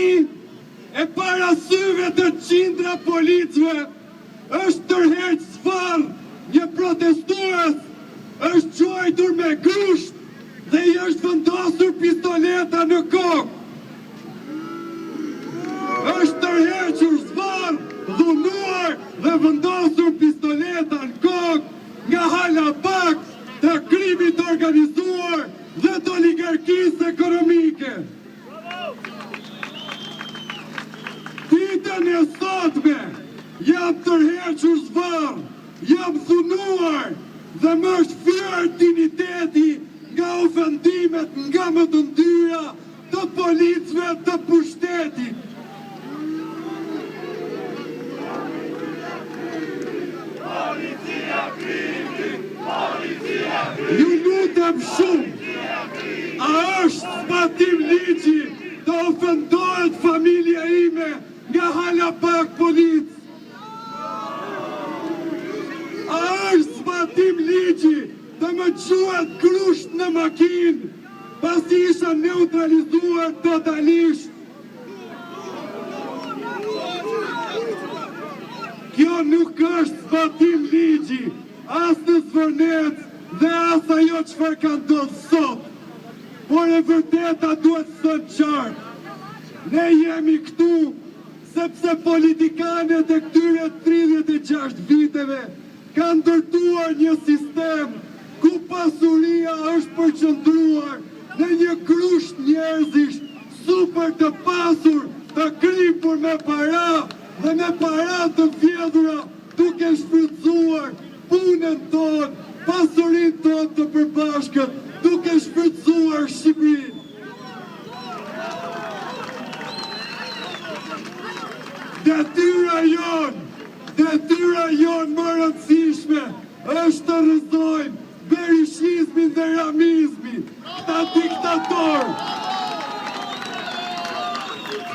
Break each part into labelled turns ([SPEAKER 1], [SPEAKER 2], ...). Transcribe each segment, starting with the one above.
[SPEAKER 1] tij e para syve të qindra policëve është tërheq zvarrë një protestues, është gjuajtur me grusht dhe i është vendosur pistoleta në kokë. Është tërhequr zvarrë, dhunuar dhe vendosur pistoleta në kokë nga halabakë të krimit të organizuar dhe të oligarkisë ekonomike. Ditën e sotme jam tërhequr zvarrë, jam dhunuar dhe më është fyer dinjiteti nga ofendimet nga më të ndyra të policëve të pushtetit. Ju lutem shumë, a është zbatim ligji të ofendohet familja ime nga halabakë policë? A është zbatim ligji të më gjuhet grusht në makinë pasi isha neutralizuar totalisht? Kjo nuk është zbatim ligji, as në Zvërnec dhe as ajo çfarë ka ndodhur sot. Por e vërteta duhet thënë qartë. Ne jemi këtu sepse politikanët e këtyre 36 viteve kanë ndërtuar një sistem ku pasuria është përqendruar në një grusht njerëzish super të pasur, të kripur me para dhe me para të vjedhura duke shfrytëzuar punën tonë, pasurinë tonë të përbashkët, duke shfrytëzuar Shqipërinë. Detyra jonë, detyra jonë më e rëndësishme është të rrëzojmë berishizmin dhe ramizmin, këta diktatorë,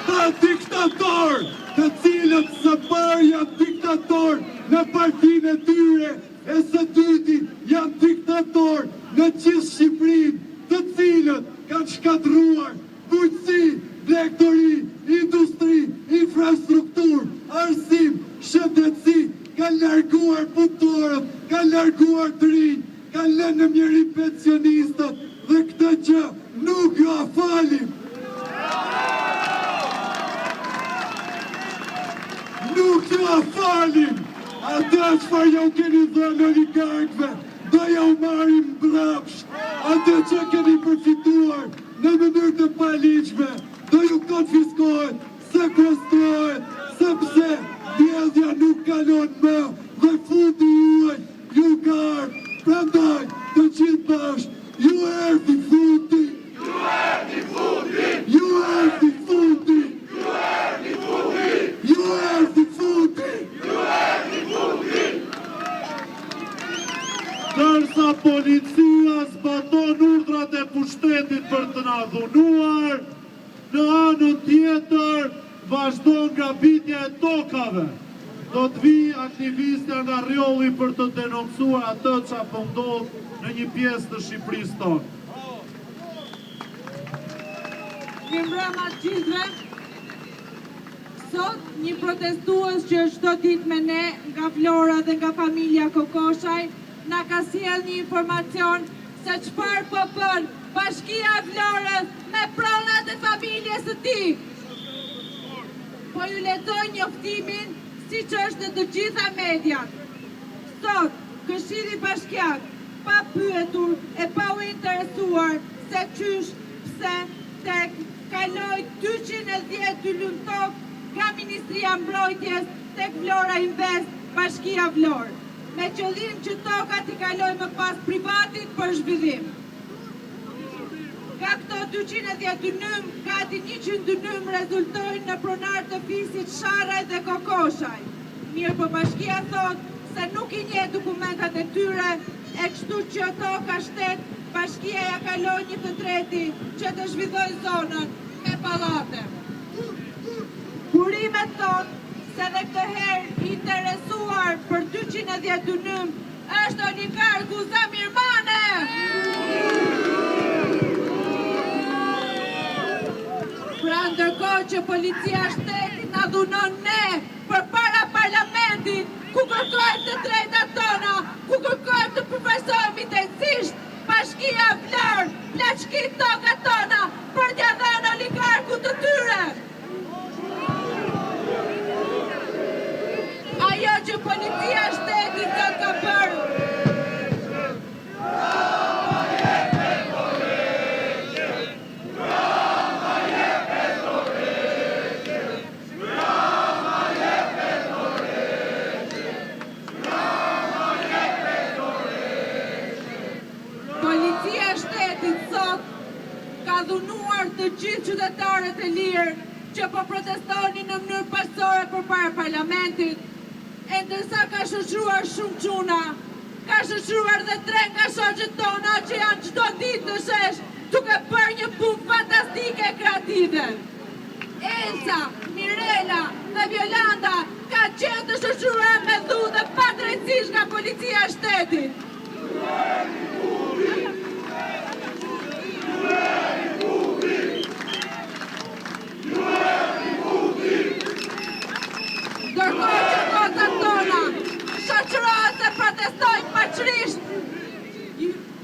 [SPEAKER 1] këta diktatorë, të cilët së pari janë diktatorë në partinë e tyre, e së dyti janë diktatorë në gjithë Shqipërinë, të cilët kanë shkatërruar bujqësi, blegtori, industri, infrastrukturë, arsim, shëndetësi, kanë larguar punëtorët, kanë larguar të rinjtë, kanë lënë në mjerim pensionistët dhe këtë gjë nuk jua falim. Nuk jua falim atë çfarë jau keni dhënë oligarkëve, do jau marrim mbrapsht atë që keni përfituar në mënyrë të paligjshme, do ju konfiskohet, sekuestrohet, sepse vjedhja nuk kalon më dhe fundi juaj ju ka ardhur. Prandaj, të gjithë bashkë, ju erdhi fundi! Ju erdhi fundi! Ju erdhi fundi! Ju erdhi fundi! Ju erdhi fundi! Ju erdhi fundi!
[SPEAKER 2] Ndërsa policia zbaton urdhrat e pushtetit për të na dhunuar, në anën tjetër vazhdon grabitja e tokave. Do të vijë aktivistja nga Rrjolli për të denoncuar atë ça po ndodh në një pjesë të Shqipërisë tonë.
[SPEAKER 3] Mirëmbrëma të gjithëve. Sot një protestues që është çdo ditë me ne nga Vlora dhe nga familja Kokoshaj na ka sjellë një informacion se çfarë po bën Bashkia e Vlorës me pronat e familjes së tij. Po ju lexoj njoftimin siç është në të gjitha mediat. Sot, Këshilli Bashkiak, pa pyetur e pa u interesuar se qysh, pse, tek, kaloi 210 dynym tokë nga Ministria e Mbrojtjes tek Vlora Invest, Bashkia Vlorë, me qëllim që toka t'i kalojë më pas privatit për zhvillim. Nga këto 210 dynym, gati 100 dynym rezultojnë në pronarë të fisit Sharraj dhe Kokoshaj. Mirëpo bashkia thotë se nuk i njeh dokumentat e tyre, e kështu që toka shtet, bashkia ia kaloi një të treti që të zhvillojë zonën me pallate. Burimet thonë se dhe këtë herë i interesuar për 210 dynym është oligarku Zamir Mane! Pra ndërkohë. Ndërkohë që policia e shtetit na dhunon ne përpara parlamentit, ku kërkojmë të drejtat tona, ku kërkojmë të përfaqësohemi denjësisht, Bashkia Vlorë plaçkit tokat tona për t'ia dhënë oligarkut të tyre. Ajo që policia e shtetit sot ka bërë Policia e shtetit sot ka dhunuar të gjithë qytetarët e lirë që po protestonin në mënyrë paqësore përpara parlamentit, e ndërsa ka shoqëruar shumë çuna, ka shoqëruar dhe tre nga shoqet tona që janë çdo ditë në shesh duke bërë një punë fantastike e kreative. Elsa, Mirela dhe Violanda kanë qenë të shoqëruara me dhunë dhe padrejtësisht nga policia e shtetit. Ndërkohë që gocat tona shoqërohen se protestojnë paqërisht,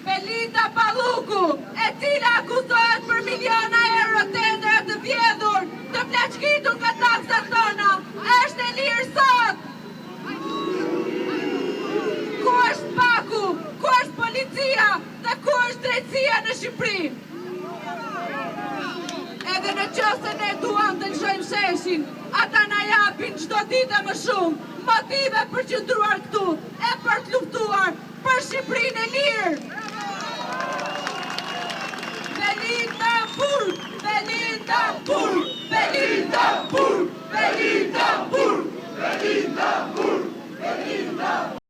[SPEAKER 3] Belinda Balluku, e cila akuzohet për miliona euro tendera të vjedhur, të plaçkitur nga taksat tona, është e lirë sot! Ku është SPAK-u, ku është policia dhe ku është drejtësia në Shqipëri? Edhe në qoftë se ne duam të lëshojmë sheshin, ata na japin çdo ditë e më shumë motive për të qëndruar këtu e për të luftuar për Shqipërinë e lirë! Belinda burg! Belinda burg! Belinda burg! Belinda burg!